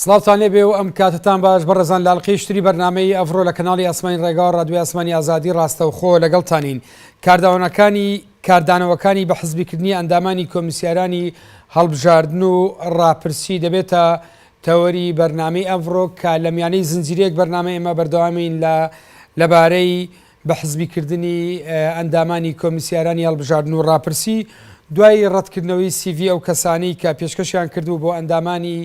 سڵاوتان لێبێ و ئەم کاتەتان باش بەڕێزان لە ئەڵقەی شتری بەرنامەی ئەڤڕۆ لە کەناڵی ئاسمانی ڕێگا و ڕادیۆی ئاسمانی ئازادی ڕاستەوخۆ لەگەڵتانین کارداوەکانی کاردانەوەکانی بە حزبیکردنی ئەندامانی کۆمیسیارانی هەڵبژاردن و ڕاپرسی دەبێتە تەوەری بەرنامەی ئەمڕۆ کە لە میانەی زنجیرەیەک بەرنامە ئێمە بەردەوامین لە لەبارەی بە حزبیکردنی ئەندامانی کۆمیسیارانی هەڵبژاردن و ڕاپرسی دوای ڕەتکردنەوەی سیڤی ئەو کەسانەی کە پێشکەشیان کردبوو بۆ ئەندامانی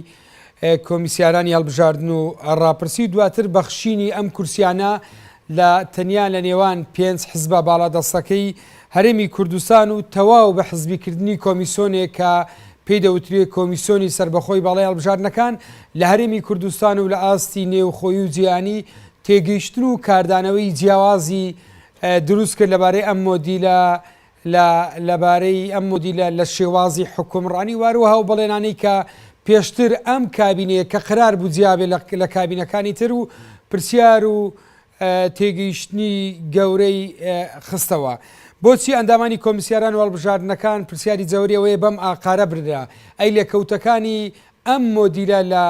کۆمیسیارانی هەڵبژاردن و ڕاپرسی و دواتر بەخشینی ئەم کورسیانە لە تەنیا لە نێوان پێنج حزبە باڵادەستەکەی هەرێمی کوردستان و تەواو بە حزبیکردنی کۆمیسۆنێک کە پێی دەوترێ کۆمیسۆنی سەربەخۆی باڵای هەڵبژاردنەکان لە هەرێمی کوردستان و لە ئاستی نێوخۆیی و جیهانی تێگەیشتن و کاردانەوەی جیاوازی دروست کرد لەبارەی ئەم مۆدیلە لە لەبارەی ئەم مۆدیلە لە شێوازی حوکمڕانی و هەروەها ئەو بەڵێنانەی کە پێشتر ئەم کابینەیە کە قەرار بوو جیا بێ لە کابینەکانی تر و پرسیار و تێگەیشتنی گەورەی خستەوە. بۆچی ئەندامانی کۆمیسیاران و هەڵبژاردنەکان پرسیاری جەوەری ئەوەیە بەم ئاقارە بررا؟ ئەی لێکەوتەکانی ئەم مۆدیلە لە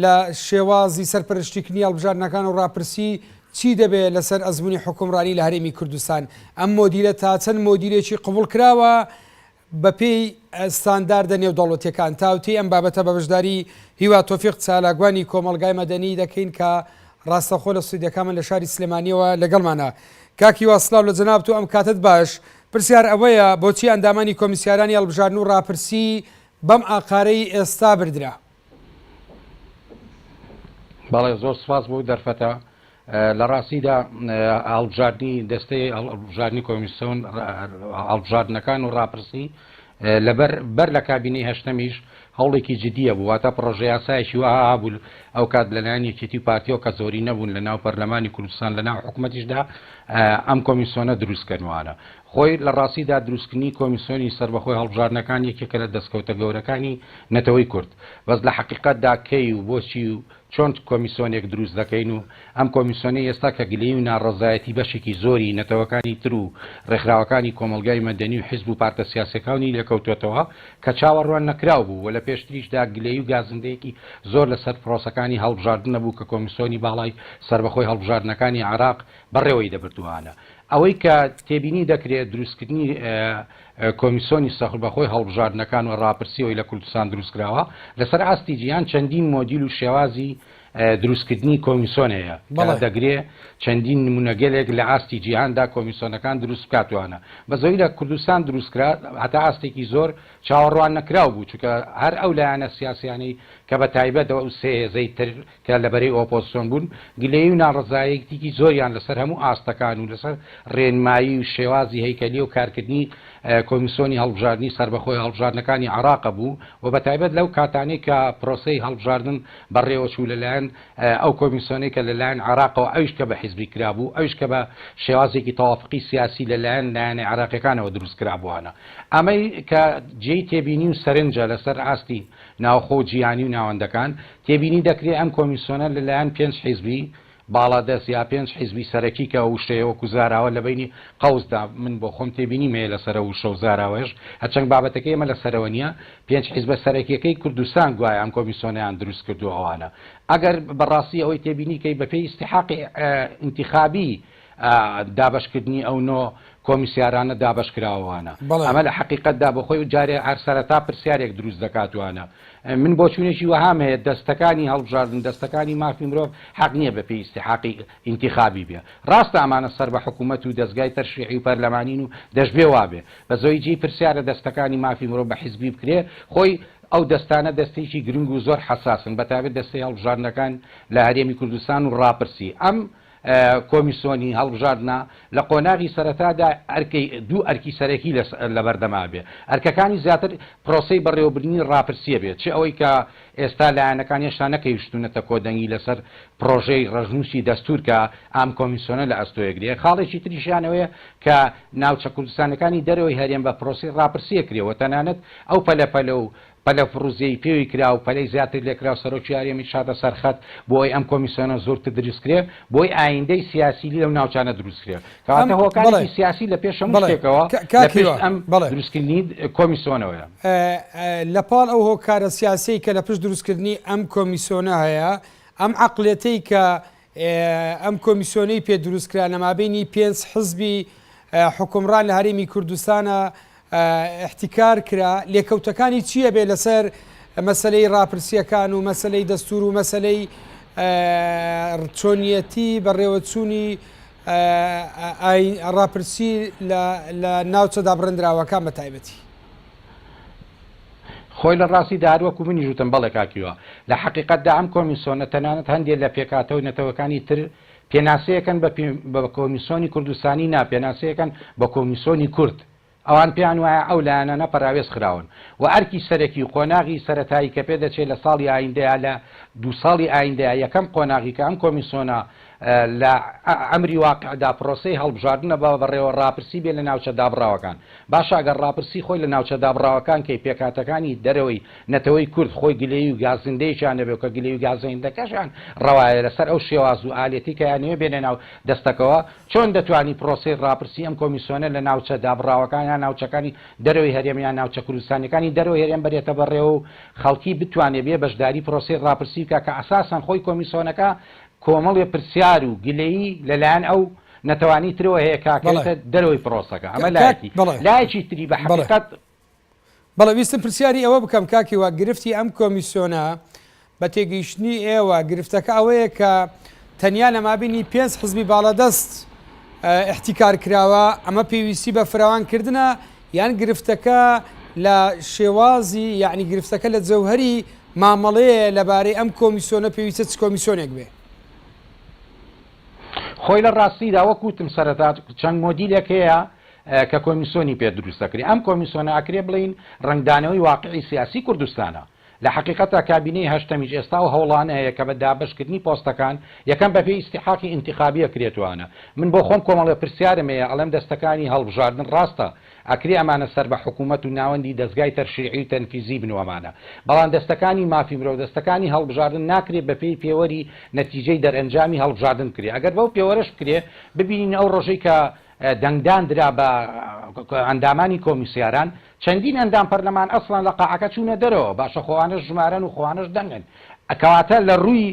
لە شێوازی سەرپەرشتیکردنی هەڵبژاردنەکان و ڕاپرسی چی دەبێ لەسەر ئەزموونی حوکمڕانی لە هەرێمی کوردستان؟ ئەم مۆدیلە تا چەند مۆدیلێکی قبوڵکراوە بەپێی ستانداردە نێودەوڵەتیەکان؟ تاوتێی ئەم بابەتە بە بەشداری هیوا تۆفیق چالاکوانی کۆمەڵگای مەدەنی دەکەین کە ڕاستەوخۆ لە ستۆدیۆکانمان لە شاری سلێمانیەوە لەگەڵمانە. کاک هیوا سڵاو لە جەنابت و ئەم کاتەت باش. پرسیار ئەوەیە بۆچی ئەندامانی کۆمیسیارانی هەڵبژاردن و ڕاپرسی بەم ئاقارەی ئێستا بردرا؟ بەڵێ زۆر سپاس بۆ دەرفەتە لە ڕاستیدا هەڵبژاردنی دەستەی هەڵبژاردنی کۆمیسیۆن هەڵبژاردنەکان و ڕاپرسی لەبەر بەر لە کابینەی هەشتەمیش هەوڵێکی جدیە بوو واتە پڕۆژە یاسایەکی وەها هەبوو ئەو کات لەلایەن یەکێتی و پارتیەوە کە زۆری نەبوون لە ناو پەرلەمانی کوردستان لە ناو حکوومەتیشدا ئەم کۆمیسیۆنە دروستکەنوانە خۆی لە ڕاستیدا دروستکردنی کۆمیسیۆنی سەربەخۆی هەڵبژاردنەکان یەکێکە لە دەستکەوتە گەورەکانی نەتەوەی کورد. بەس لە حەقیقەتدا کەی و بۆچی و چۆن کۆمیسۆنێک دروست دەکەین و ئەم کۆمیسۆنەی ئێستا کە گلەیی و ناڕەزایەتی بەشێکی زۆری نەتەوەکانی تر و ڕێکخراوەکانی کۆمەڵگای مەدەنی و حیزب و پارتە سیاسیەکانی لێکەوتۆتەوە کە چاوەڕوان نەکراو بوو و لە پێشتریشدا گلەیی و گازندەیەکی زۆر لەسەر پرۆسەکانی هەڵبژاردن هەبوو کە کۆمیسۆنی باڵای سەربەخۆی هەڵبژاردنەکانی عێراق بەڕێوەی دەبردوانە. ئەوەی کە تێبینی دەکرێت دروستکردنی کۆمیسۆنی سەربەخۆی هەڵبژاردنەکان و ڕاپرسیەوەی لە کوردستان دروستکراوە، لەسەر ئاستی جیهان چەندین مۆدیل و شێوازی دروستکردنی کۆمیسۆن هەیە کە دەگرێ چەندین نمونەگەلێک لە ئاستی جیهاندا کۆمیسۆنەکان دروست بکاتوانە. بەس ئەوەی لە کوردستان دروستکرا هەتا ئاستێکی زۆر چاوەڕوان نەکراو بوو، چونکە هەر ئەو لایەنە سیاسیانەی کە بە تایبەت ئەو سێ هێزەی تر کە لە بەرەی ئۆپۆزسیۆن بوون، گلەیی و ناڕەزایەتیی زۆریان لەسەر هەموو ئاستەکان و لەسەر ڕێنمایی و شێوازی هەیکەلی و کارکردنی کۆمیسۆنی هەڵبژاردنی سەربەخۆی هەڵبژاردنەکانی عێراق بوو و بەتایبەت لەو کاتانەی کە پرۆسەی هەڵبژاردن بەڕێوەچوو لەلایەن ئەو کۆمیسۆنەی کە لەلایەن عێراقەوە ئەویش کە بە حیزبی کرابوو ئەویش کە بە شێوازێکی تەوافقی سیاسی لەلایەن لایەنە عێراقیەکانەوە دروست کرابووانە ئەمەی کە جێی تێبینی و سەرنجە لەسەر ئاستی ناوخۆ و جیهانی و ناوەندەکان، تێبینی دەکرێ ئەم کۆمیسۆنە لە لایەن پێنج حیزبی باڵادەست یا پێنج حیزبی سەرەکی کە ئەو وشەیە وەکو زاراوە لە بەینی قەوسدا من بۆ خۆم تێبینیم هەیە لەسەر ئەو وشە و زاراوەیەش هەرچەند بابەتەکەی ئێمە لەسەرەوە نییە پێنج حیزبە سەرەکیەکەی کوردستان گوایە ئەم کۆمیسۆنەیان دروست کردووە ئەوانە ئەگەر بەڕاستی ئەوەی تێبینی کەی بەپێی ئیستیحاقی ئینتیخابی دابەشکردنی ئەو نۆ کۆمیسیارانە دابەشکراوانە. ئەمە لە حەقیقەتدا بۆ خۆی جارێ هەر سەرەتا پرسیارێک دروست دەکاتوانە. من بۆچوونێکی وەهام هەیە دەستەکانی هەڵبژاردن، دەستەکانی مافی مرۆڤ حەق نییە بە پێی ئیستیحاقی ئینتیخابی بێ. ڕاستە ئەمانە سەر بە حکوومەت و دەزگای تەشریعی و پەرلەمانین و دەشبێ وابێ. بەس ئەوەی جێی پرسیارە دەستەکانی مافی مرۆڤ بە حیزبی بکرێ خۆی ئەو دەستانە دەستێکی گرنگ و زۆر حەساسن بەتایبەت دەستەی هەڵبژاردنەکان لە هەرێمی کوردستان و ڕاپرسی ئەم کۆمیسۆنی هەڵبژاردنە لە قۆناغی سەرەتادا ئەرکی دوو ئەرکی سەرەکی لەبەردەما بێ ئەرکەکانی زیاتر پرۆسەی بەڕێوەبردنی ڕاپرسیە بێت چ ئەوەی کە ئێستا لایەنەکان هێشتا نەکەیشتونەتە کۆدەنگی لەسەر پرۆژەی ڕەشنووسی دەستور کە ئام کۆمیسۆنە لە ئەستۆیەگرێ خاڵێکی تریشیان ئەوەیە کە ناوچە کوردستانەکانی دەرەوەی هەرێم بە پرۆسەی ڕاپرسیە کرێ و تەنانەت ئەو پەلەپەلە و. پەلەپڕوزێی پێوی کرا و پەلەی زیاتر لێکرا و سەرۆکی هەرێمیش هاتە سەر خەت بۆ ئەوەی ئەم کۆمیسیۆنە زۆرتر دروست کرێ بۆی ئایندەی سیاسی لەو ناوچانە دروست کرێ. ئەم کەواتە بەڵێ هۆکارێکی سیاسی لە پێش هەموو بەڵێ شتێکەوە کاک لە پشت هیوا ئەم بەڵێ. دروستکردنی کۆمیسۆنەوەیە. لە پاڵ ئەو هۆکارە سیاسیەی کە لە پشت دروستکردنی ئەم کۆمیسۆنە هەیە، ئەم عەقڵیەتەی کە ئەم کۆمیسیۆنەی پێ دروست کرا لە مابەینی پێنج حزبی حوکمڕان لە هەرێمی کوردستانە ئیحتیکار کرا، لێکەوتەکانی چی ئەبێ لەسەر مەسەلەی ڕاپرسییەکان و مەسەلەی دەستوور و مەسەلەی چۆنیەتی بەڕێوەچوونی ڕاپرسی لە ناوچە دابڕێندراوەکان بە تایبەتی؟ خۆی لە ڕاستیدا هەر وەکو منیش وتم بەڵێ کاک هیوا، لە حەقیقەتدا ئەم کۆمیسۆنە تەنانەت هەندێ لە پێکهاتە و نەتەوەکانی تر پێناسەیەکەن بە بە کۆمیسۆنی کوردستانی نا، پێناسەیەکەن بە کۆمیسۆنی کورد. ئەوان پێیان وایە ئەو لایەنانە پەراوێز خراون و ئەرکی سەرەکی و قۆناغی سەرەتایی کە پێدەچێ لە ساڵی ئایندەیا لە دوو ساڵی ئایندەیا یەکەم قۆناغی کە ئەم کۆمیسۆنە لە ئەمری واقعدا پرۆسەی هەڵبژاردنە بە بەڕێوە ڕاپرسی بێ لە ناوچە دابڕاوەکان. باشە ئەگەر ڕاپرسی خۆی لە ناوچە دابڕاوەکان کەی پێکهاتەکانی دەرەوەی نەتەوەی کورد خۆی گلەیی و گازندەیەکیان نەبێ و کە گلەیی و گازندەکەشیان ڕەوایە لەسەر ئەو شێواز و ئالێتی کە ئەیانەوێ بێنە ناو دەستەکەوە چۆن دەتوانی پرۆسەی ڕاپرسی ئەم کۆمیسۆنە لە ناوچە دابڕاوەکان یان ناوچەکانی دەرەوەی هەرێم یان ناوچە کوردستانیەکانی دەرەوەی هەرێم بەرێتە بەڕێوە و خەڵکی بتوانێ بێ بەشداری پرۆسەی ڕاپرسی بکا کە ئەساسەن خۆی کۆمیسۆنەکە کۆمەڵێ پرسیار و گلەیی لە لایەن ئەو نەتەوانی ترەوە هەیە کە بەڵێ. ئەکەوێتە دەرەوەی پرۆسەکە ئەمە کاک لایەکی بەڵێ لایەکی تری بە بەڵێ. حەقیقەت. بەڵێ ویستم پرسیاری ئەوە بکەم کاک هیوا گرفتی ئەم کۆمیسیۆنە بە تێگەیشتنی ئێوە گرفتەکە ئەوەیە کە تەنیا لە مابینی پێنج حزبی باڵادەست ئیحتیکار کراوە ئەمە پێویستی بە فراوان کردنە یان گرفتەکە لە شێوازی یعنی گرفتەکە لە جەوهەری مامەڵەیە لەبارەی ئەم کۆمیسیۆنە پێویستە چ کۆمیسیۆنێک بێ؟ خۆی لە ڕاستیدا وەک وتم سەرەتا چەند مۆدیلێک هەیە کە کۆمیسۆنی پێ دروست دەکرێ ئەم کۆمیسۆنە ئەکرێ بڵێین ڕەنگدانەوەی واقعی سیاسی کوردستانە لە حەقیقەتا کابینەی هەشتەمیش ئێستا ئەو هەوڵانە هەیە کە بە دابەشکردنی پۆستەکان یەکەم بەپێی ئیستیحاقی ئینتیخابی ئەکرێتوانە من بۆ خۆم کۆمەڵێ پرسیارم هەیە ئەڵێم دەستەکانی هەڵبژاردن ڕاستە ئەکرێ ئەمانە سەر بە حکوومەت و ناوەندی دەزگای تەرشیعی و تەنفیزی بن و ئەمانە. بەڵام دەستەکانی مافی مرۆڤ، دەستەکانی هەڵبژاردن ناکرێ بە پێی پێوەری نەتیجەی دەرئەنجامی هەڵبژاردن بکرێ. ئەگەر بەو پێوەرەش بکرێ، ببینین ئەو ڕۆژەی کە دەنگدان درا بە ئەندامانی کۆمیسیاران، چەندین ئەندام پەرلەمان ئەسڵەن لە قاعەکە چوونە دەرەوە. باشە خۆ ئەوانەش ژمارەن و خۆ ئەوانەش دەنگن. کەواتە لە ڕووی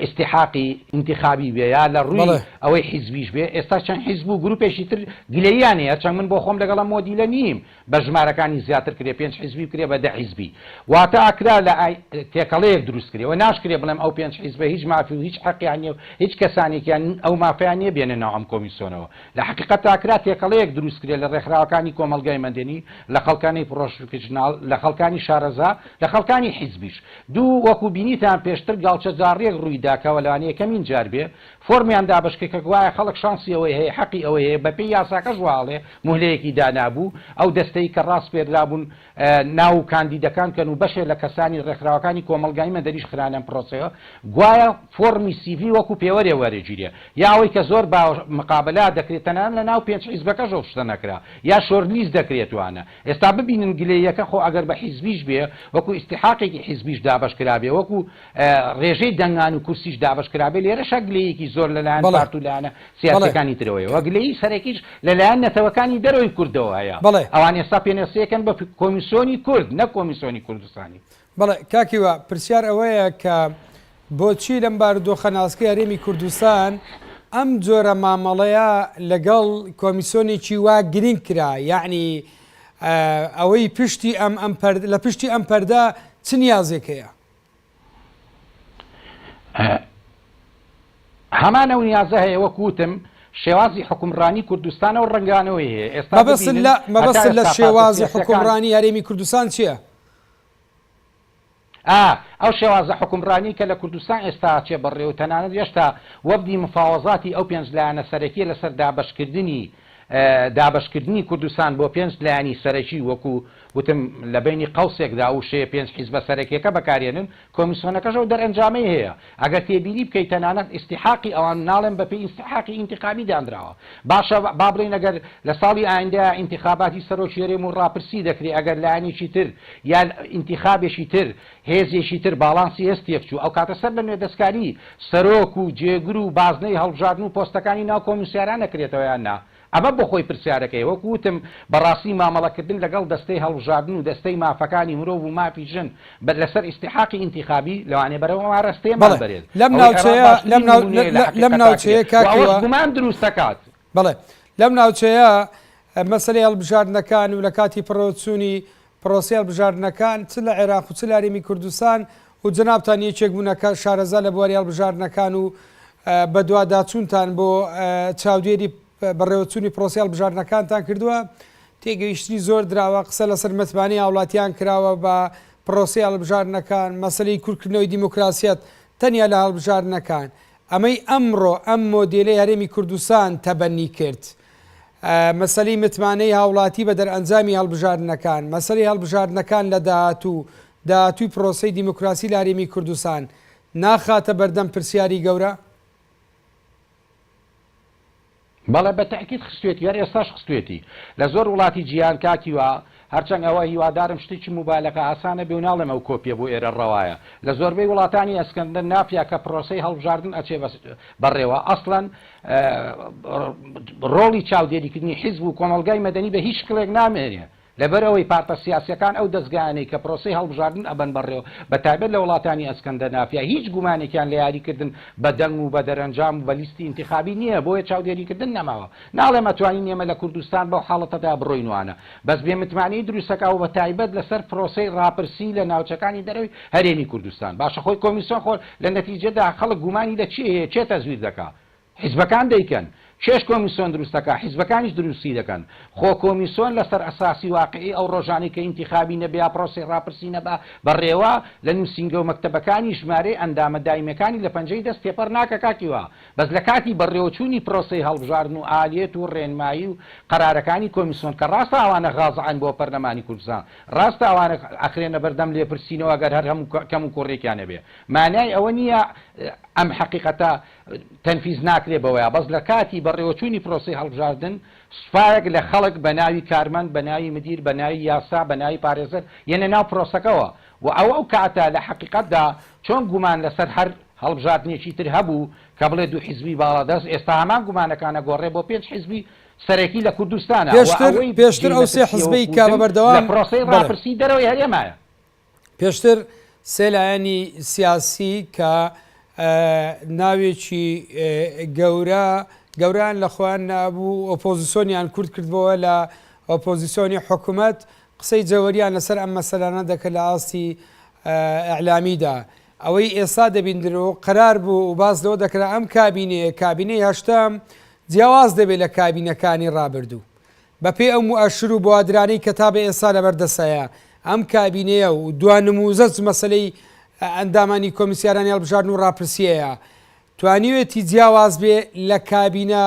ئیستیحاقی ئینتیخابی بێ یا لە ڕووی ئەوەی حیزبیش بێ، ئێستا چەند حیزب و گروپێکی تر گلەییان هەیە، هەرچەند من بۆ خۆم لەگەڵ ئەم مۆدیلە نیم بە ژمارەکانی زیاتر کرێ پێنج حیزبی بکرێ بە دە حیزبی، واتە ئەکرا لە تێکەڵەیەک دروست کرێ و ناشکرێ بڵێم ئەو پێنج حیزبە هیچ مافی و هیچ حەقیان نیە و هیچ کەسانێکیان ئەو مافەیان نیە بێنە ناو ئەم کۆمیسۆنەوە. لە حەقیقەتدا ئەکرا تێکەڵەیەک دروست کرێ لە ڕێکخراوەکانی کۆمەڵگای مەدەنی، لە خەڵکانی پڕۆفیشناڵ، لە خەڵکانی شارەزا، لە خەڵکانی حیزبیش. دوو، وەکو بینیتان پێشتر گاڵچەجاڕیەک ڕووی دا کە لەوانەیە یەکەمین جار بێ، فۆرمیان دابەش کرد کە گوایە خەڵک شانسی ئەوەی هەیە، حەقی ئەوەی هەیە، بەپێی یاساکەش وا ئەڵێ، موهلەیەکی دانابوو، ئەو دەستەی کە ڕاسپێردرابوون ناو و کاندیدەکان بکەن و بەشێ لە کەسانی ڕێکخراوەکانی کۆمەڵگای مەدەنیش خرانە ئەم پرۆسەیەوە، گوایە فۆڕمی سیڤی وەکو پێوەرێ وەرەگیرێ یا ئەوەی کە زۆر باوە مقابەلە دەکرێ تەنانەت لە ناو پێنچ حیزبەکەش ئەو شتە نەکرا یا short list دەکرێت وانە ئێستا ببینن گلەییەکە خۆ ئەگەر بە حیزبیش بێ وەکو ئیستیحاقێکی حیزبیش دابەش کرابێ وەکو ڕێژەی دەنگان و کورسیش دابەش کرابێ لێرەشا گلەییەکی زۆر لە لایەن پارت و لایەنە سیاسیەکانی ترەوەیە و گلەیی سەرەکیش لە لایەن نەتەوەکانی دەرەوەی کوردەوە هەیە ئەوان ئێستا پێناسەیەکەن بە کۆمیسۆنی کورد نەک کۆمیسۆنی کوردستانی. بەڵێ کاک هیوا، پرسیار ئەوەیە کە بۆچی لەم بارودۆخە ناسکەی هەرێمی کوردستان ئەم جۆرە مامەڵەیە لەگەڵ کۆمیسۆنێکی وا گرینگ کرا؟ یەعنی ئەوەی پشتی ئەم ئەم لە پشتی ئەم پەردە چ نیازێک هەیە؟ هەمان ئەو نیازە هەیە وەک وتم شێوازی حوکمڕانی کوردستانە و ڕەنگدانەوەی هەیە ئێستا مەبەستت ببینن لە هەتا مەبەستت لە ئێستا پارتە شێوازی سیاسیەکان حوکمڕانی هەرێمی کوردستان چییە؟ ئا ئەو شێوازە حوکمڕانی کە لە کوردستان ئێستا ئەچێ بەڕێ و تەنانەت هێشتا وەفدی مفاوەزاتی ئەو پێنج لایەنە سەرەکیە لەسەر دابەشکردنی دابەشکردنی کوردستان بۆ پێنج لایەنی سەرەکی وەکو وتم لە بەینی قەوسێکدا ئەو وشەیە پێنج حیزبە سەرەکیەکە بەکارێنن، کۆمیسۆنەکەش ئەو دەرئەنجامەی هەیە. ئەگەر تێبینی بکەی تەنانەت ئیستیحاقی ئەوان ناڵێم بە پێی ئینستیحاقی ئینتیخابی دانراوە. باشە با بڵێین ئەگەر لە ساڵی ئایندەیا ئینتیخاباتی سەرۆکی هەرێم و ڕاپرسی دەکرێ ئەگەر لایەنێکی تر یا ئینتیخابێکی تر هێزێکی تر باڵانسی هێز تێکچوو ئەو کاتە سەر لە نوێ دەستکاری سەرۆک و جێگر و بازنەی هەڵبژاردن و پۆستەکانی ناو کۆمیسیاران ئەکرێتەوە یان نا؟ ئەمە بۆ خۆی پرسیارەکەیە. وەکو وتم بەڕاستی مامەڵەکردن لەگەڵ دەستەی هەڵبژاردن و دەستەی مافەکانی مرۆڤ و مافی ژن بە لەسەر ئیستیحاقی ئینتیخابی لەوانەیە بەرەو ئەم ئاراستەیەمان بەڵێ بەرێت. لەم ئەوەی عێراق ناوچەیە لەم باشترین ناو نموونەیە لە لەم حەقیقەتا ناوچەیە کرێ و کاک ئەوەش هیوا گومان دروست دەکات. بەڵێ لەم ناوچەیە مەسەلەی هەڵبژاردنەکان و لە کاتی پڕۆچوونی پرۆسەی هەڵبژاردنەکان چ لە عێراق و چ لە هەرێمی کوردستان و جەنابتان یەکێک بوونە کە شارەزا لە بواری هەڵبژاردنەکان و بەدواداچوونتان بۆ چاودێری بەڕێوەچوونی پرۆسەی هەڵبژاردنەکانتان کردووە، تێگەیشتنی زۆر دراوە، قسە لەسەر متمانەی هاوڵاتیان کراوە بە پرۆسەی هەڵبژاردنەکان، مەسەلەی کورتکردنەوەی دیموکراسیەت تەنیا لە هەڵبژاردنەکان. ئەمەی ئەمڕۆ ئەم مۆدێلەی هەرێمی کوردستان تەبەنی کرد، مەسەلەی متمانەی هاوڵاتی بە دەرئەنجامی هەڵبژاردنەکان، مەسەلەی هەڵبژاردنەکان لە داهاتوو، داهاتووی پرۆسەی دیموکراسی لە هەرێمی کوردستان ناخاتە بەردەم پرسیاری گەورە؟ بەڵێ بە تەئکید خستوێتی هەر ئێستاش خستوێتی لە زۆر وڵاتی جیهان کاک هیوا هەرچەند ئەوە هیوادارم شتێکی موبالەغە ئاسا نەبێ و ناڵێم ئەو کۆپیە بۆ ئێرە ڕەوایە لە زۆربەی وڵاتانی ئەسکەندەنافیا کە پرۆسەی هەڵبژاردن ئەچێ بەڕێوە ئەسڵەن ڕۆڵی چاودێریکردنی حیزب و کۆمەڵگای مەدەنی بە هیچ شکڵێک نامێنێ لەبەرئەوەی پارتە سیاسیەکان ئەو دەزگایانەی کە پرۆسەی هەڵبژاردن ئەبەن بەڕێوە بە تایبەت لە وڵاتانی ئەسکەندەنافیا هیچ گومانێکیان لە یاریکردن بە دەنگ و بە دەرەنجام و بە لیستی ئینتیخابی نییە بۆیە چاودێریکردن نەماوە ناڵێم ئەتوانین ئێمە لە کوردستان بەو حاڵەتەدا بڕۆین وانە بەس بێ متمانەیی دروستەکا و بە تایبەت لەسەر پرۆسەی ڕاپرسی لە ناوچەکانی دەرەوەی هەرێمی کوردستان باشە خۆی کۆمیسۆن خۆ لە نەتیجەدا خەڵک گومانی لە چێ هەیە کێ تەزویر دەکا حیزبەکان دەیکەن، کێش کۆمیسۆن دروست دەکا، حیزبەکانیش دروستی دەکەن. خۆ کۆمیسۆن لەسەر ئەساسی واقیعی ئەو ڕۆژانەی کە ئینتیخابی نەبێ یا پرۆسەی ڕاپرسی نەبا بەڕێوە، لە نووسینگە و مەکتەبەکانی ژمارەی ئەندامە دایمیەکانی لە پەنجەی دەست تێپەڕ ناکا کاک هیوا. بەس لە کاتی بەڕێوەچوونی پرۆسەی هەڵبژاردن و ئالیەت و ڕێنمایی و قەرارەکانی کۆمیسۆن کە ڕاستە ئەوانە غازعن بۆ پەرلەمانی کوردستان، ڕاستە ئەوانە ئەخرێنە بەردەم لێپرسینەوە گەر هەر هەموو کەموکوڕیەکیان هەبێ. مانای ئەوە نییە ئەم حەقیقەتە تەنفیز ناکرێ بەوەیا بەس لە کاتی بەڕێوەچوونی پرۆسەی هەڵبژاردن سوپایەک لە خەڵک بە ناوی کارمەند بە ناوی مدیر بە ناوی یاسا بە ناوی پارێزەر یەنە ناو پرۆسەکەوە و ئەوە ئەو کاتە لە حەقیقەتدا چۆن گومان لەسەر هەر هەڵبژاردنێکی تر هەبوو کە بڵێ دوو حیزبی باڵادەست ئێستا هەمان گومانەکان ئەگۆڕێ بۆ پێنج حیزبی سەرەکی لە کوردستانا و پێشتر ئەوەی پێشتر جێی ئەو سێ مەترسیە حیزبەی وەکوو کە بە وتم لە بەردەوام پرۆسەی بەڵێ. ڕاپرسی دەرەوەی هەرێمایە. پێشتر سێ لایەنی سیاسی کە ناوێکی گەورە گەورەیان لە خۆیان نابوو ئۆپۆزیسۆنیان کورت کردبەوە لە ئۆپۆزیسۆنی حکومەت قسەی جەوەریان لەسەر ئەم مەسەلانە دەکرد لە ئاستی ئیعلامیدا ئەوەی ئێستا دەبیندرێ و قەرار بوو و باس لەوە دەکرا ئەم کابینەیە کابینەی هەشتەم جیاواز دەبێت لە کابینەکانی ڕابردوو بەپێی ئەو موئەشر و بوادرانەی کە تا بە ئێستا لەبەر دەستایە، ئەم کابینەیە و دوا نموزەج مەسەلەی ئەندامانی کۆمیسیارانی هەڵبژاردن و ڕاپرسییەیە، توانیوێتی جیاواز بێ لە کابینە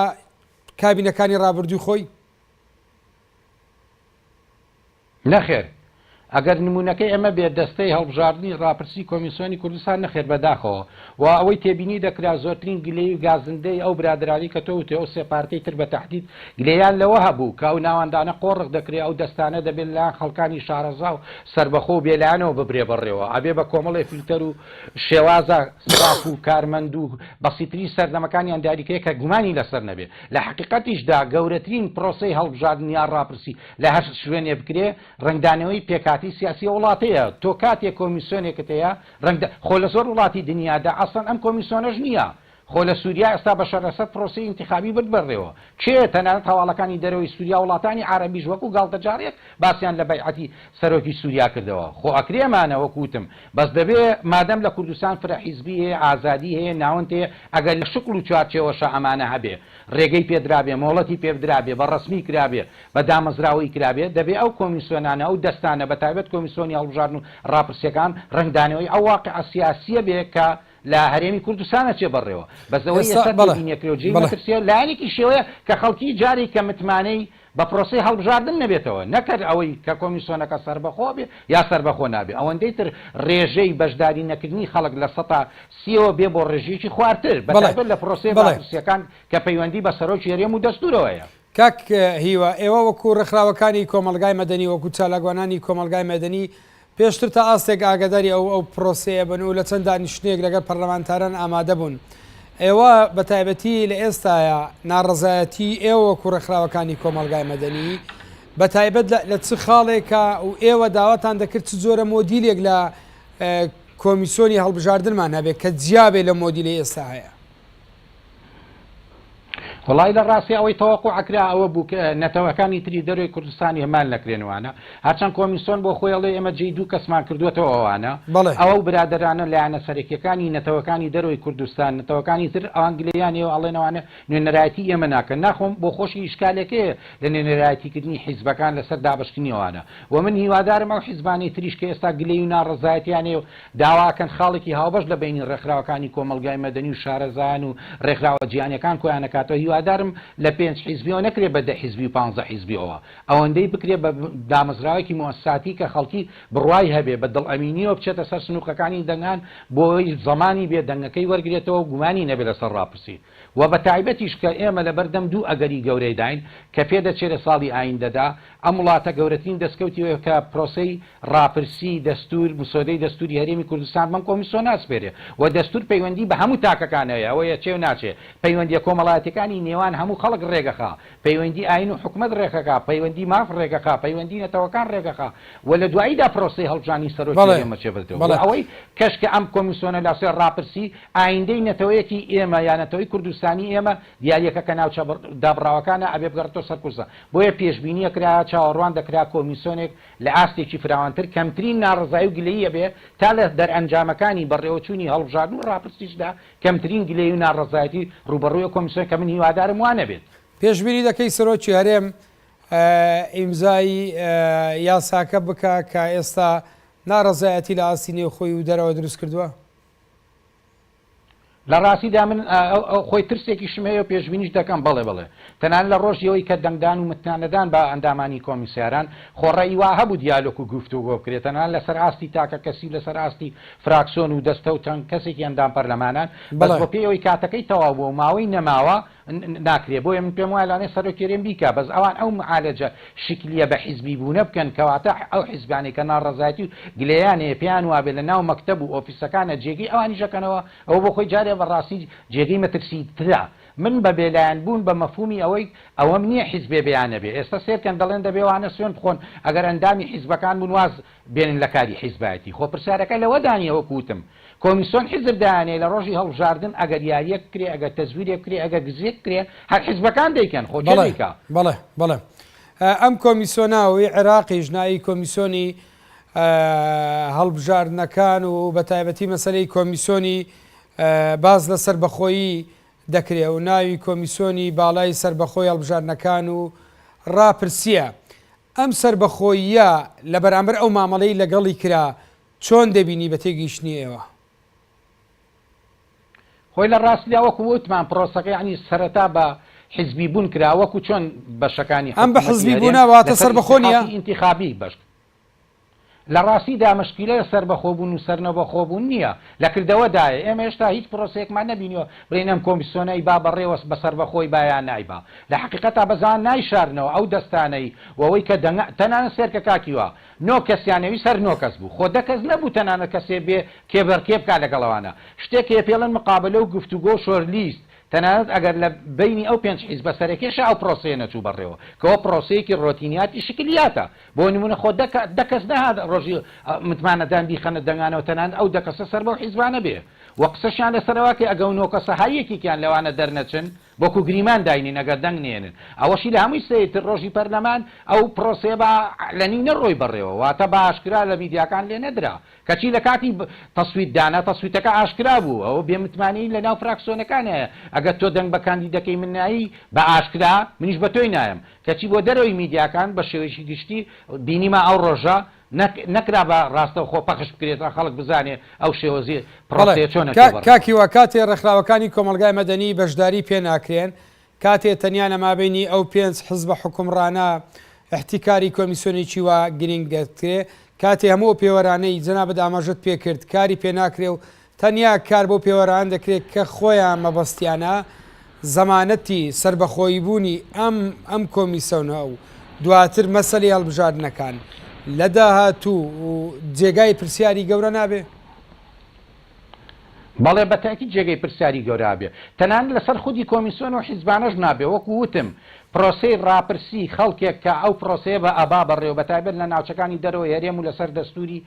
کابینەکانی ڕابردووی خۆی؟ نەخێر. ئەگەر نموونەکەی ئەمە بێت دەستەی هەڵبژاردنی ڕاپرسی کۆمیسۆنی کوردستان نەخێر بەداخەوە و ئەوەی تێبینی دەکرا زۆرترین گلەیی و گازندەی ئەو برادەرانەی کە تۆ وتت ئەو سێ پارتەی تر بە تەحدید گلەیان لەوە هەبوو کە ئەو ناوەندانە قۆرخ دەکرێ ئەو دەستانە دەبێ لەلایەن خەڵکانی شارەزا و سەربەخۆ و بێلایەنەوە ببرێ بەڕێوە ئەبێ بە کۆمەڵێ فیلتەر و شێوازە ستاف و کارمەند و بەسیترین سەردەمەکانیان دیاریکرێ کە گومانی لەسەر نەبێ لە حەقیقەتیشدا گەورەترین پرۆسەی هەڵبژاردن یان ڕاپرسی لە هەر شوێنێ بکرێ ڕەنگدانەوەی پێکهاتەی سیاسی ئەو وڵاتەیە، تۆ کاتێ کۆمیسیۆنێکت هەیە ڕەنگدا خۆ لە زۆر وڵاتی دنیادا ئەسڵەن ئەم کۆمیسیۆنەش نییە، خۆ لە سوریا ئێستا بەشار ئەسەد پرۆسەی ئینتیخابی برد بەڕێوە، کێ تەنانەت هەواڵەکانی دەرەوەی سوریا وڵاتانی عارەبیش وەکو گاڵتەجاڕیەک باسیان لە بەیعەتی سەرۆکی سوریا کردەوە، خۆ ئەکرێ ئەمانە وەکو وتم بەس دەبێ مادەم لە کوردستان فرە حیزبی هەیە ئازادی هەیە ناوەند هەیە ئەگەر لە شکڵ و چوارچێوەشا ئەمانە هەبێ ڕێگەی پێدرابێ مۆڵەتی پێبدرابێ بە ڕەسمی کرابێ بە دامەزراوەیی کرابێ، دەبێ ئەو کۆمیسیۆنانە، ئەو دەستانە، بە تایبەت کۆمیسیۆنی هەڵبژاردن و ڕاپرسییەکان، ڕەنگدانەوەی ئەو واقیعە سیاسییە بێ کە لە هەرێمی کوردستان ئەچێ بەڕێوە. بەس ئەوەی ئێستا ئێستا بەڵێ تێبینیەکرێ و جێی بەڵێ. مەترسییە، لایەنێکی شێوەیە کە خەڵکی جارێک کە متمانەی. بە پرۆسەی هەڵبژاردن نەبێتەوە نەک هەر ئەوەی کە کۆمیسۆنەکە سەربەخۆ بێ یا سەربەخۆ نابێ ئەوەندەی تر ڕێژەی بەشداری نەکردنی خەڵک لە سەتا سیەوە بێ بۆ ڕێژەیەکی خوارتر بە تایبەت لە پرۆسەی ڕاپرسیەکان کە پەیوەندی بە سەرۆکی هەرێم و دەستورەوە هەیە. کاک هیوا، ئێوە وەکو ڕێکخراوەکانی کۆمەڵگای مەدەنی، وەکو چالاکوانانی کۆمەڵگای مەدەنی پێشتر تا ئاستێک ئاگاداری ئەو ئەو پرۆسەیە بن و لە چەند دانیشتنێک لەگەڵ پەرلەمانتاران ئامادە بوون. ئێوە بە تایبەتی لە ئێستایا ناڕەزایەتی ئێوە وەکو ڕێکخراوەکانی کۆمەڵگای مەدەنی بە تایبەت لە چ خاڵێکە و ئێوە داواتان دەکرد چ جۆرە مۆدیلێک لە کۆمیسۆنی هەڵبژاردنمان هەبێت کە جیا بێ لەو مۆدیلەی ئێستا هەیە؟ وەڵای لە ڕاستی ئەوەی تەوەقوع ئەکرا ئەوە بوو کە نەتەوەکانی تری دەرەوەی کوردستان ئیهمال نەکرێن وانە هەرچەند کۆمیسۆن بۆ خۆی ئەڵێ ئێمە جێی دوو کەسمان کردووەتەوە ئەوانە بەڵێ. ئەو برادەرانە لایەنە سەرەکیەکانی نەتەوەکانی دەرەوەی کوردستان نەتەوەکانی تر ئەوان گلەییان هەیە و ئەڵێن ئەوانە نوێنەرایەتی ئێمە ناکەن ناخۆم بۆ خۆشی ئیشکالێک هەیە لە نوێنەرایەتیکردنی حیزبەکان لەسەر دابەشکردنی ئەوانە و من هیوادارم ئەو حیزبانەی تریش کە ئێستا گلەیی و ناڕەزایەتیان هەیە و داواکەن خاڵێکی هاوبەش لە بەینی ڕێکخراوەکانی کۆمەڵگای مەدەنی و شارەزایان و ڕێکخراوە جیهانیەکان کۆیانەکاتەوە، هیوادارم لە پێنج حیزبیەوە نەکرێ بە دە حیزبی و پانزە حیزبیەوە، ئەوەندەی بکرێ بە دامەزراوەیەکی موئەسساتی کە خەڵکی بڕوای هەبێ بە دڵ ئەمینیەوە بچێتە سەر سنوقەکانی دەنگان بۆی زەمانی بێ دەنگەکەی وەرگرێتەوە و گومانی نەبێ لەسەر ڕاپرسی و بە تایبەتیش کە ئێمە لەبەردەم دوو ئەگەری گەورەیداین کە پێدەچێ لە ساڵی ئایندەدا ئەم وڵاتە گەورەترین دەستکەوتی ئەوەیە کە پرۆسەی ڕاپرسی دەستور، مسۆدەی دەستوری هەرێمی کوردستان بەم کۆمیسۆنە ئەسپێرێ و دەستور پەیوەندی بە هەموو تاکەکان هەیە، ئەوەیە چێ و ناچێ، پەیوەندیە کۆمەڵایەتیەکانی نێوان هەموو خەڵک ڕێگەخا، پەیوەندی ئاین و حکومەت ڕێکەکا، پەیوەندی ماف ڕێگەخا، پەیوەندی نەتەوەکان ڕێگەخا و لە دواییدا پرۆسەی هەڵبژاردنی سەرۆکی هەرێم ئەچێ بەدرەوە و ئەوەی کەش کە ئەم کۆمیسۆنە لاسێ ڕاپرسی ئایندەی نەتەوەیەکی ئێمە یا نەتەوەی کوردستانی ئێمە دیاریەکە کە ناوچە دابڕاوەکانە ئەبێ بگەڕێتەوە سەر کوردستان. بۆیە پێشبینی ئەکرا، چاوەڕوان دەکرا کۆمیسۆنێک لە ئاستێکی فراوانتر کەمترین ناڕەزایی و گلەیی هەبێ تا لە دەرئەنجامەکانی بەڕێوەچوونی هەڵبژاردن و ڕاپرسیشدا کەمترین گلەیی و ناڕەزایەتی ڕووبەڕووی ئەو کۆمیسۆنە کە من هیوادارم وا نەبێت. پێشبینی دەکەی سەرۆکی هەرێم ئیمزای یاساکە بکا کە ئێستا ناڕەزایەتی لە ئاستی نێوخۆی و دەرەوە دروست کردووە؟ لە ڕاستیدا من خۆی ترسێکیشم هەیە و پێشبینیش دەکەم بەڵێ بەڵێ تەنانەت لە ڕۆژی ئەوەی کە دەنگدان و متمانەدان بە ئەندامانی کۆمیسیاران خۆ ڕێی وا هەبوو دیالۆک و گفتوگۆ بکرێت تەنانەت لەسەر ئاستی تاکە کەسی و لەسەر ئاستی فراکسۆن و دەستە و چەند کەسێکی ئەندام پەرلەمانان بەس بۆ پێی ئەوەی کاتەکەی تەواو بووە و ماوەی نەماوە ناکرێ بۆیە من پێم وایە لەوانەیە سەرۆکی هەرێم بیکا بەس ئەوان ئەو معالەجە شکلیە بە حیزبی بوونە بکەن کەواتە ئەو حیزبانەی کە ناڕەزایەتی و گلەیان هەیە پێیان وابێ لە ناو مەکتەب و ئۆفیسەکانە جێگەی ئەوانیش ئەکەنەوە ئەوە بۆ خۆی جارێ بە ڕاستی جێگەی مەترسی ترە من بە بێلایەن بوون بە مەفهومی ئەوەی ئەوەم نییە حیزبێ بێ یان نەبێ ئێستا سێرکەن دەڵێن دەبێ وانە سوێند بخۆن ئەگەر ئەندامی حیزبەکان بوون واز بێنن لە کاری حیزبایەتی خۆ پرسیارەکە لەوەدا نییە وەکو وتم کۆمیسۆن حیزب دایانێ لە ڕۆژی هەڵبژاردن ئەگەر یاریەک بکرێ ئەگەر تەزویرێک بکرێ ئەگەر گزیەک بکرێ هەر حیزبەکان دەیکەن خۆ کێ بەڵێ دەیکا؟ بەڵێ بەڵێ ئەم کۆمیسۆنە و عێراقیش ناوی کۆمیسۆنی هەڵبژاردنەکان و بە تایبەتی مەسەلەی کۆمیسۆنی باس لە سەربەخۆیی دەکرێ و ناوی کۆمیسۆنی باڵای سەربەخۆی هەڵبژاردنەکان و ڕاپرسیە ئەم سەربەخۆییە لە بەرامبەر ئەو مامەڵەی لەگەڵی کرا چۆن دەبینی بە تێگەیشتنی ئێوە؟ خۆی لە ڕاستیدا وەکو وتمان پرۆسەکە یانی سەرەتا بە حیزبی بوون کرا وەکو چۆن بەشەکانی ئەم بە حکوومەتی حیزبی هەرێم بوونە واتە لەسەر سەربەخۆ نییە؟ ئیستیحاقی ئینتیخابی بەش لە ڕاستیدا مشکیلە لە سەربەخۆبوون و سەرنەبەخۆبوون نییە لە کردەوەدایە ئێمە هێشتا هیچ پرۆسەیەکمان نەبینیوە بڵێین ئەم کۆمیسیۆنە ئیبا بەڕێوە بە سەربەخۆی با یان نایبا لە حەقیقەتا بەزان نایشارنەوە ئەو دەستانەی و ئەوەی کە دەنگە تەنانەت سێرکە کاک هیوا نۆ کەسیان ئەویست هەر نۆ کەس بوو خۆ دە کەس نەبوو تەنانەت کەسێ بێ کێبەرکێ بکا لەگەڵ ئەوانە شتێک هەیە پێڵێن مقابەلە و گفتوگۆ و شۆرلیست تەنانەت ئەگەر لە بەینی ئەو پێنج حیزبە سەرەکیەشا ئەو پرۆسەیە نەچوو بەڕێوە کەوە پرۆسەیەکی ڕۆتینیاتی شکلیاتە بۆ نمونە خۆ دە دە کەس نەهات ڕۆژی متمانەدان بیخەنە دەنگانەوە تەنانەت ئەو دە کەسە سەر بەو حیزبانە بێ و قسەشیان لەسەرەوە کە ئەگەو نۆ کەسە هەر یەکێکیان لەوانە دەرنەچن وەکو گریمان داینین ئەگەر دەنگ نێنن. ئەوەشی لە هەمووی سەیرتر ڕۆژی پەرلەمان ئەو پرۆسەیە بە عەلەنی نەڕۆی بەڕێوە واتە بە ئاشکرا لە میدیاکان لێ نەدرا کەچی لە کاتی تەسویت دانا تەسویتەکە ئاشکرا بوو ئەوە بێ متمانەیی لە ناو فراکسیۆنەکان هەیە ئەگەر تۆ دەنگ بە کاندیدەکەی من نایی بە ئاشکرا منیش بە تۆی نایەم کەچی بۆ دەرەوەی میدیاکان بە شێوەیەکی گشتی بینیما ئەو ڕۆژە نەک نەکرا بە ڕاستەوخۆ پەخش بکرێت تا خەڵک بزانێ ئەو شێوەزی بەڵێ پڕۆسەیە چۆن کا ئەچێ بەڕێوە. کاک هیوا کاتێ ڕێکخراوەکانی کۆمەڵگای مەدەنی بەشداری پێ ناکرێن. کاتێ تەنیا لە مابەینی ئەو پێنج حزبە حوکمڕانە ئیحتیکاری کۆمیسیۆنێکی وا گرینگ دەکرێ، کاتێ هەموو ئەو پێوەرانەی جەنابت ئاماژەت پێ کرد کاری پێ ناکرێ و تەنیا کار بەو پێوەرانە دەکرێ کە خۆیان مەبەستیانە، زەمانەتی سەربەخۆییبوونی ئەم ئەم کۆمیسۆنە و دواتر مەسەلەی هەڵبژاردنەکان لە داهاتوو و جێگای پرسیاری گەورە نابێ؟ بەڵێ بە تەئکید جێگەی پرسیاری گەورە ئەبێ. تەنانەت لەسەر خودی کۆمیسۆن و حیزبانەش نابێ. وەکو وتم پرۆسەی ڕاپرسی خەڵکێک کە ئەو پرۆسەیە بە ئەبا بەڕێوە بە تایبەت لە ناوچەکانی دەرەوەی هەرێم و لەسەر دەستوری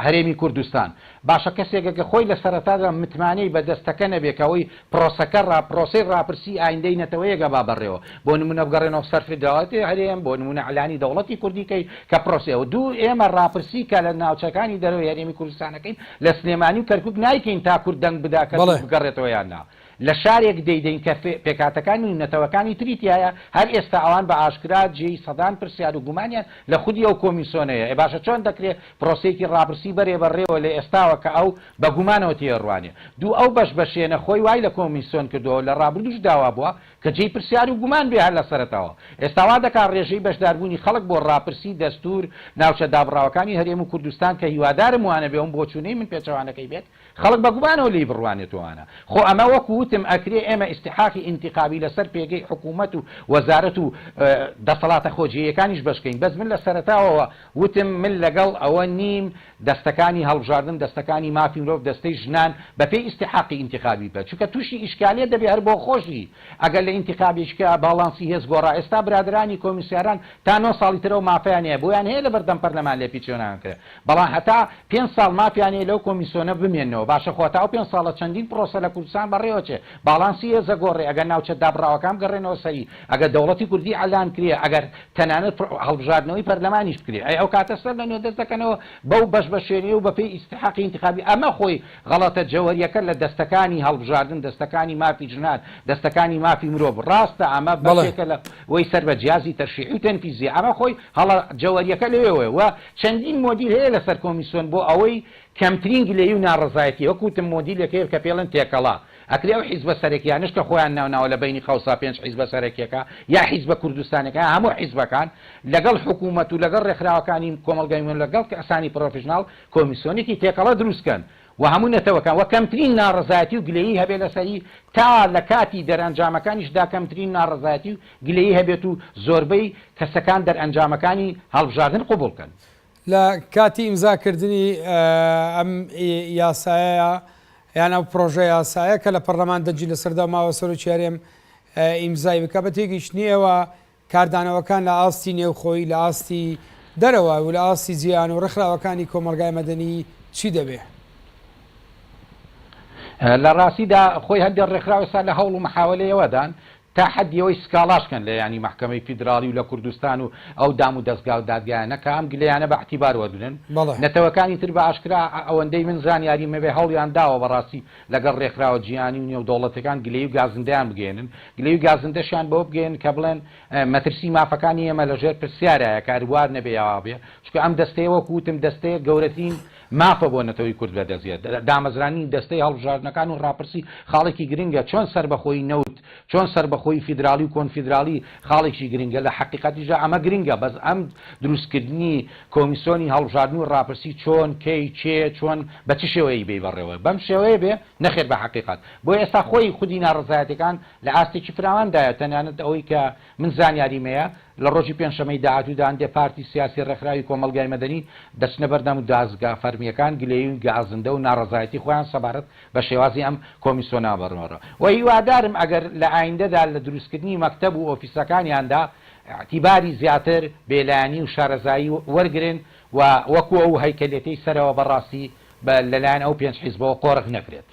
هەرێمی کوردستان. باشە کەسێک ئەگەر خۆی لە سەرەتادا متمانەی بە دەستەکە نەبێ کە ئەوەی پرۆسەکە ڕا پرۆسەی ڕاپرسی ئایندەی نەتەوەیەک ئەبا بەڕێوە بۆ نمونە بگەڕێنەوە سەر فیدراڵیەتی هەرێم بۆ نمونە عەلانی دەوڵەتی کوردی کەی کە پرۆسەی ئەوە دوو ئێمە ڕاپرسی کە لە ناوچەکانی دەرەوەی هەرێمی کوردستانەکەین لە سلێمانی و کەرکوک نایکەین تا کورد دەنگ بدا کەرکوک بگەڕێتەوە یان نا لە شارێک دەیدەین کە پێکهاتەکانی و نەتەوەکانی تری تیایە هەر ئێستا ئەوان بە ئاشکرا جێی سەدان پرسیار و گومانیان لە خودی ئەو کۆمیسۆنەیە ئێ باشە چۆن دەکرێ پرۆسەیەکی ڕاپرسی بەرێ بەڕێوە لە ئێستاوە کە ئەو بە گومانەوە تێیەڕوانێ. دوو ئەو بەش بەشێنە خۆی وای لە کۆمیسۆن کردووە و لە ڕابردووش داوا بووە کە جێی پرسیار و گومان بێ هەر لە سەرەتاوە. ئێستا وا دەکا ڕێژەی بەشداربوونی خەڵک بۆ ڕاپرسی دەستوور ناوچە دابڕاوەکانی هەرێم و کوردستان کە هیوادارم وانەبێ و بۆچوونەی من پێچەوانەکەی بێت خەڵک بە گومانەوە لێی بڕوانێتەوانە. خۆ ئەمە وەکو وتم ئەکرێ ئێمە ئیستیحاقی ئینتیخابی لە سەر پێگەی حکوومەت و وەزارەت و دەسەڵاتە خۆجێیەکانیش بەش کەین بەس من لە سەرەتاوەوە وتم من لەگەڵ ئەوە نیم دەستەکانی هەڵبژاردن، دەستەکانی مافی مرۆڤ، دەستەی ژنان بە پێی ئیستیحاقی ئینتیخابی بکە، چونکە تووشی ئیشکالیەت دەبێ هەر بۆ خۆشی ئەگەر لە ئینتیخابێکا باڵانسی هێز گۆڕا ئێستا برادەرانی کۆمیسیاران تا نۆ ساڵی تر ئەو مافەیان هەیە بۆیان هەیە لەبەردەم پەرلەمان لێپیچێنان کرێ بەڵام هەتا پێنج ساڵ مافیان هەیە لەو کۆمیسۆنە بمێننەوە باشە خۆ هەتا ئەو پێنج ساڵە چەندین پرۆسە لە کوردستان بەڕێوەچێ باڵانسی هێز ئەگۆڕێ ئەگەر ناوچە دابڕاوەکان بگەڕێنەوە سەری ئەگەر دەوڵەتی کوردی عەلان کرێ، ئەگەر تەنانەت هەڵبژاردنەوەی پەرلەمانیش بکرێ، ئەی ئەو کاتە سەر لە نوێ دەست دەکەنەوە بەو بەش بەشێنەیە و بەپێی ئیستحاقی ئینتخابی، ئەمە خۆی غەڵەتە جەوهەریەکە لە دەستەکانی هەڵبژاردن، دەستەکانی مافی ژنان، دەستەکانی مافی مرۆڤ، ڕاستە ئەمە بەشێکە لە وەی سەر بە جیازی تەشریعی و تەنفیزی، ئەمە خۆی هەڵە جەوهەریەکە لەوێوەیە و چەندین مۆدیل هەیە لەسەر کۆمیسیۆن بۆ ئەوەی کەمترین گلەیی و ناڕەزایەتی، وەک وتم مۆدیلێک هەیە کە پێڵێن تێکەڵە، ئەکرێ ئەو حیزبە سەرەکیانەش کە خۆیان ناوناوە لە بەینی قەوسا پێنج حیزبە سەرەکیەکە یا حیزبە کوردستانیەکان یا هەموو حیزبەکان لەگەڵ حکوومەت و لەگەڵ ڕێکخراوەکانی کۆمەڵگای مەدەنی لەگەڵ کەسانی پرۆفیشناڵ کۆمیسیۆنێکی تێکەڵە دروست کەن و هەموو نەتەوەکان و کەمترین ناڕەزایەتی و گلەیی هەبێ لەسەری تا لە کاتی دەرئەنجامەکانیش دا کەمترین ناڕەزایەتی و گلەیی هەبێت و زۆربەی کەسەکان دەرئەنجامەکانی هەڵبژاردن قبوڵ کەن. لە کاتی ئیمزا کردنی ئەم یاسایە یان ئەو پڕۆژە یاسایە کە لە پەڕلەمان دەنگی لەسەردا ماوە سەرۆکی هەرێم ئیمزای بکا بە تێگەیشتنی ئێوە کاردانەوەکان لە ئاستی نێوخۆیی لە ئاستی دەرەوە و لە ئاستی جیهان و ڕێکخراوەکانی کۆمەڵگای مەدەنی چی دەبێ؟ لە ڕاستیدا خۆی هەندێک ڕێکخراو ئێستا لە هەوڵ و مەحاوەلەیەوەدان تا حەدی ئەوەی سکاڵاش کەن لە یانی مەحکەمەی فیدراڵی و لە کوردستان و ئەو دام و دەزگا و دادگایانە کە ئەم گلەیانە بە ئیعتیبار وەرگرن. بەڵێ. نەتەوەکانی تر بە ئاشکرا ئەوەندەی من زانیاریم هەبێ هەوڵیان داوە بەڕاستی لەگەڵ ڕێکخراوە جیهانی و نێودەوڵەتیەکان گلەیی و گازندەیان بگەیەنن. گلەیی و گازندەشیان بەوە بگەیەنن کە بڵێن مەترسی مافەکانی ئێمە لە ژێر پرسیارایە کە ئەر وار نەبێ یا وا بێ. چونکە ئەم دەستەیە وەکو وتم دەستەیە گەورەترین مافە بۆ نەتەوەی کورد بەدەست دێت. دامەزراندنی دەستەی هەڵبژاردنەکان و ڕاپرسی خاڵێکی گرنگە. چۆن سەربەخۆیی نەوت، چۆن سەربەخۆیی فیدراڵی و کۆنفیدراڵی خاڵێکی گرنگە، لە حەقیقەتیشدا ئەمە گرنگە، بەس ئەم دروستکردنی کۆمیسۆنی هەڵبژاردن و ڕاپرسی چۆن، کەی، کێ، چۆن، بە چ شێوەیەک بێی بەڕێوە، بەم شێوەیە بێ، نەخێر بە حەقیقەت. بۆیە ئێستا خۆی خودی ناڕەزایەتیەکان لە ئاستێکی فراواندایە، تەنانەت ئەوەی کە من زانیاریم هەیە، لە ڕۆژی پێنجشەممەی داهاتوودا هەندێ پارتی سیاسی، ڕێکخراوی کۆمەڵگای مەدەنی دەچنە بەردەم دادگا فەرمییەکان گلەیی و گازندە و ناڕەزایەتی خۆیان سەبارەت بە شێوازی ئەم کۆمیسۆنە بەڕێوە و هیوادارم ئەگەر لە ئایندەدا لە دروستکردنی مەکتەب و ئۆفیسەکانیاندا ئیعتیباری زیاتر بێلایەنی و شارەزایی وەرگرن و وەکو ئەو هەیکەلیەتەی سەرەوە بەڕاستی بە لەلایەن ئەو پێنج حیزبەوە قۆرخ نەکرێت.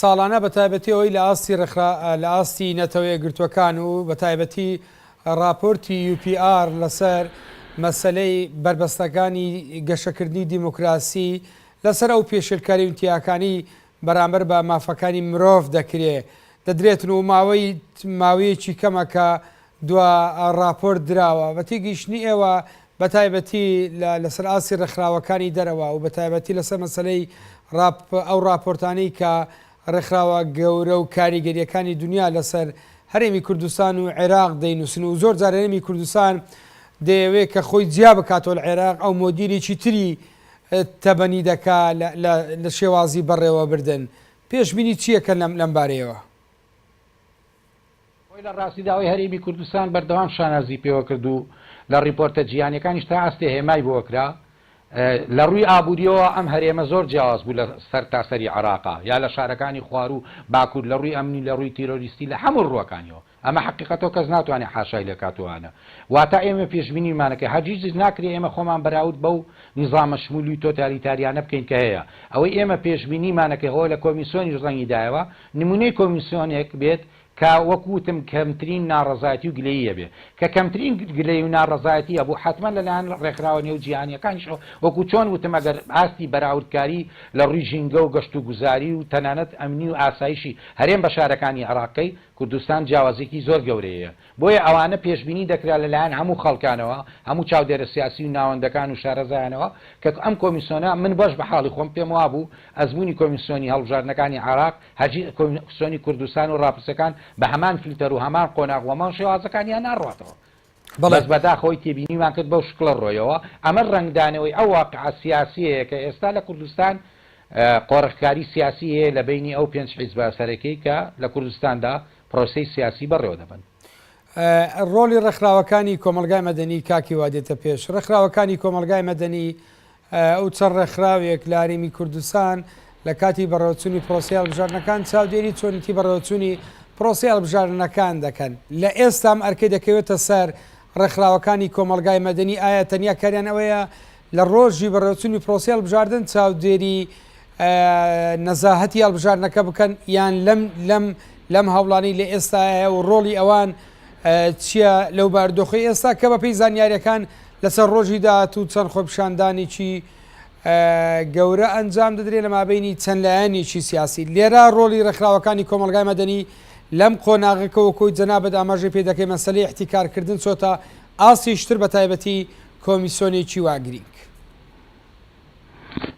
ساڵانە بە تایبەتی ئەوەی لە ئاستی ڕێکخرا لە ئاستی نەتەوە یەکگرتووەکان و بە تایبەتی ڕاپۆرتی UPR لەسەر مەسەلەی بەربەستەکانی گەشەکردنی دیموکراسی لەسەر ئەو پێشێلکاری و ئینتیهاکانی بەرامبەر بە مافەکانی مرۆڤ دەکرێ دەدرێتن و ماوەی ماوەیەکی کەمە کە دوا ڕاپۆرت دراوە. بە تێگەیشتنی ئێوە بە تایبەتی لە لەسەر ئاستی ڕێکخراوەکانی دەرەوە و بە تایبەتی لەسەر مەسەلەی ڕاپ ئەو ڕاپۆرتانەی کە. ڕێکخراوە گەورە و کاریگەرییەکانی دونیا لەسەر هەرێمی کوردستان و عێراق دەینووسن و زۆر جار هەرێمی کوردستان دەیەوێ کە خۆی جیا بکاتەوە لە عێراق ئەو مۆدیلێکی تری تەبەنی دەکا لە شێوازی بەڕێوەبردن. پێشبینی چییەکەن لەم بارەیەوە؟ خۆی لە ڕاستیدا ئەوەی هەرێمی کوردستان بەردەوام شانازی پێوە کرد و لە ڕیپۆرتە جیهانیەکانیش تا ئاستێ هێمای بۆ کرا، لە ڕووی ئابووریەوە ئەم هەرێمە زۆر جیاواز بوو لە سەرتاسەری عێراقا یا لە شارەکانی خواروو باکوور لە ڕووی ئەمنی لە ڕووی تیرۆریستی لە هەموو ڕووەکانیەوە ئەمە حەقیقەتەو کەس ناتوانێ حاشای لێ کات و ئانە واتە ئێمە پێشبینیمانەکەی هەرگیزیش ناکرێ ئێمە خۆمان بەراورد بەو نیزامە شمولی و تۆتالیتاریانە بکەین کە هەیە ئەوەی ئێمە پێشبینیمانەکەی هۆ لە کۆمیسۆنیش ڕەنگی دایەوە نمونەی کۆمیسۆنێک بێت کە وەک وتم کەمترین ناڕەزایەتی و گلەیی هەبێ. کە کەمترین گلەیی و ناڕەزایەتی هەبوو حەتمەن لە لایەن ڕێکخراوە نێو جیهانییەکانیشەوە وەکوو چۆن وتم ئەگەر ئاستی بەراوردکاری لە ڕووی ژینگە و گەشتوگوزاری و تەنانەت ئەمنی و ئاسایشی هەرێم بە شارەکانی عێراقکەی کوردستان جیاوازییەکی زۆر گەورەی هەیە. بۆیە ئەوانە پێشبینی دەکرا لە لایەن هەموو خەڵکانەوە، هەموو چاودێرە سیاسی و ناوەندەکان و شارەزایانەوە کە ئەم کۆمیسۆنە من بەش بە حاڵی خۆم پێم وابوو ئەزموونی کۆمیسۆنی هەڵبژاردنەکانی عێراق هەرگیز کۆمیسیۆنی کوردستان و ڕاپرسیەکان بە هەمان فلتەر و هەمان قۆناغ و هەمان شێوازەکانیان ناڕواتەوە. بەڵێ. بەس بەداخەوەی تێبینیمان کرد بەو شکڵە ڕۆیەوە. ئەمە ڕەنگدانەوەی ئەو واقعە سیاسیەیە کە ئێستا لە کوردستان قۆرخکاری سیاسی هەیە لە بەینی ئەو پێنج حیزبە سەرەکیەی کە لە کوردستاندا پرۆسەی سیاسی بەڕێوە دەبەن. ڕۆڵی ڕێکخراوەکانی کۆمەڵگای مەدەنی کاک هیوا دێتە پێش. ڕێکخراوەکانی کۆمەڵگای مەدەنی ئەو چەند ڕێکخراوێک لە هەرێمی کوردستان لە کاتی بەڕێوەچوونی پرۆسەی هەڵبژاردنەکان چاودێری چۆنیتی بەڕێوەچوونی پرۆسەی هەڵبژاردنەکان دەکەن. لە ئێستا ئەم ئەرکەی دەکەوێتە سەر ڕێکخراوەکانی کۆمەڵگای مەدەنی ئایا تەنیا کاریان ئەوەیە لە ڕۆژی بەڕێوەچوونی پرۆسەی هەڵبژاردن چاودێری نەزاهەتی هەڵبژاردنەکە بکەن یان لەم لەم لەم هەوڵانەی لە ئێستا هەیە و ڕۆڵی ئەوان چییە لەو بارودۆخەی ئێستا کە بەپێی زانیاریەکان لەسەر ڕۆژی داهاتوو چەند خۆپیشاندانێکی گەورە ئەنجام دەدرێت لە مابینی چەند لایەنێکی سیاسی لێرە ڕۆڵی ڕێکخراوەکانی کۆمەڵگای مەدەنی لەم قۆناغەکە وەکۆی جەنابەت ئاماژەی پێ دەکەی مەسەلەی احتیکارکردن چۆتە ئاستیشتر بە تایبەتی کۆمیسیۆنێکی وا گرینگ.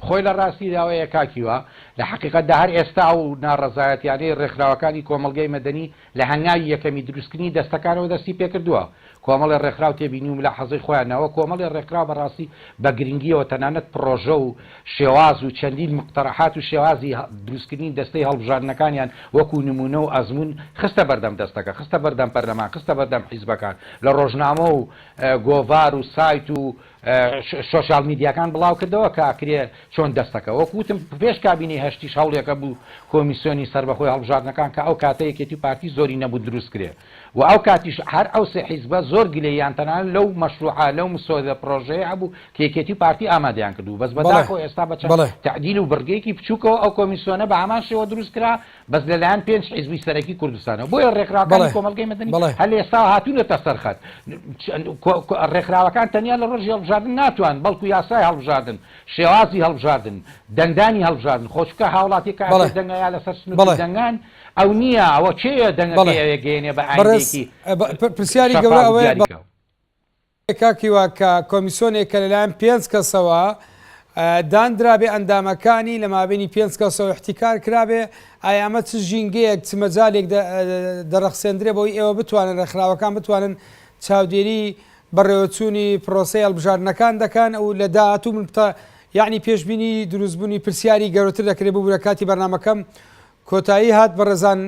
خۆی لە ڕاستیدا ئەوەیە کاک هیوا، لە حەقیقەتدا هەر ئێستا ئەو ناڕەزایەتیانەی ڕێکخراوەکانی کۆمەڵگەی مەدەنی لە هەنگاوی یەکەمی دروستکردنی دەستەکانەوە دەستی پێکردووە، کۆمەڵێ ڕێکخراو تێبینی و ملاحەزەی خۆیان ناوە، کۆمەڵێ ڕێکخراو بە ڕاستی بە گرنگییەوە تەنانەت پڕۆژە و شێواز و چەندین مقتەرەحات و شێوازی دروستکردنی دەستەی هەڵبژاردنەکانیان وەکوو نموونە و ئەزموون خستە بەردەم دەستەکە، خستە بەردەم پەرلەمان، خستە بەردەم حیزبەکان، لە ڕۆژنامە و گۆڤار و سایت و سۆشیال میدیاکان بڵاو کردەوە کە ئەکرێ چۆن دەستەکە وەکو وتم پێش کابینەی هەشتیش هەوڵێکە بوو کۆمیسیۆنی سەربەخۆی هەڵبژاردنەکان کە ئەو کاتە یەکێتی و پارتی زۆری نەبوو دروست کرێ و ئەو کاتیش هەر ئەو سێ حیزبە زۆر گلەییان تەنانەت لەو مەشروعە لەو مسۆدە پرۆژەیە هەبوو کە یەکێتی و پارتی ئامادەیان کردبوو بەس بەڵێ بەداخەوە ئێستا بە چەند بەڵێ. تەعدیل و بڕگەیەکی بچووکەوە ئەو کۆمیسیۆنە بە هەمان شێوە دروست کرا بەس لەلایەن پێنج حیزبی سەرەکی کوردستانەوە بۆیە ڕێکخراوەکانی بەڵێ کۆمەڵگەی مەدەنی بەڵێ. هەر لە ئێستاوە هاتوونەتە سەر خەت ڕێکخراوەکان تەنیا لە ڕۆژی هەڵبژاردن ناتوان بەڵکو یاسای هەڵبژاردن شێوازی هەڵبژاردن دەنگدانی هەڵبژاردن خۆ چونکە هاوڵاتیەک کە بەڵێ ئەچێت دەنگ ئەیا لەسەر سنووقی بەڵێ. دەنگان ئەو نییە ئەوە کێیە بەڵێ دەنگەکەی ئەوێ گەیەنێ بە بەڕێز ئایندەیەکی پرسیاری گەورە شەفاف و ئەوەیە دیاریکراو. کاک هیوا کە کۆمیسۆنێک کە لەلایەن پێنج کەسەوە داندرابێ ئەندامەکانی لە مابینی پێنج کەسەوە احتیکار کرابێ ئایا ئەمە چ ژینگەیەک چ مەجالێک دەڕەخسێندرێ بۆی ئێوە بتوانن ڕێکخراوەکان بتوانن چاودێری بەڕێوەچوونی پرۆسەی هەڵبژاردنەکان دەکەن و لە داهاتوو من بتە یعنی پێشبینی دروستبوونی پرسیاری گەورەتر دەکرێت ببورە کاتی بەرنامەکەم کۆتایی هات بەڕێزان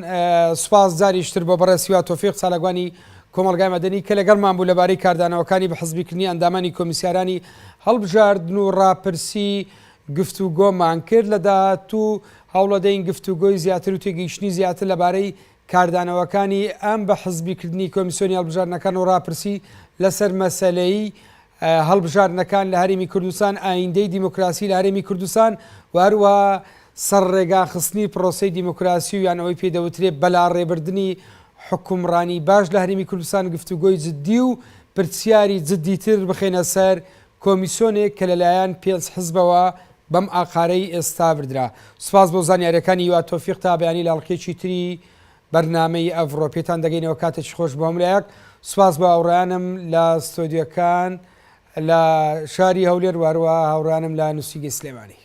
سوپاس جاریش تر بۆ بەڕێز هیوا تۆفیق چالاکوانی کۆمەڵگای مەدەنی کە لەگەڵمان بوو لەبارەی کاردانەوەکانی بە حزبیکردنی ئەندامانی کۆمیسیارانی هەڵبژاردن و ڕاپرسی گفتوگۆمان کرد لە داهاتوو هەوڵەدەین گفتوگۆی زیاتر و تێگەیشتنی زیاتر لەبارەی کاردانەوەکانی ئەم بە حزبیکردنی کۆمیسیۆنی هەڵبژاردنەکان و ڕاپرسی لەسەر مەسەلەی هەڵبژاردنەکان لە هەرێمی کوردستان، ئایندەی دیموکراسی لە هەرێمی کوردستان و هەروەها سەرڕێگاخستنی پرۆسەی دیموکراسی و یان ئەوەی پێی دەوترێ بەلاڕێبردنی حوکمڕانی باش لە هەرێمی کوردستان گفتوگۆی جددی و پرسیاری جددیتر بخەینە سەر کۆمیسۆنێک کە لەلایەن پێنج حزبەوە بەم ئاقارەی ئێستا بردرا. سوپاس بۆ زانیاریەکانی هیوا تۆفیق تا بەیانی لە ئەڵقەیەکی تری بەرنامەی ئەڤڕۆ پێتان دەگەینەوە کاتێکی خۆش بۆ هەموو لایەک سوپاس بۆ هاوڕێیانم لە ستۆدیۆکان لە شاری هەولێر و هەروەها هاوڕێیانم لە نووسینگەی سلێمانی.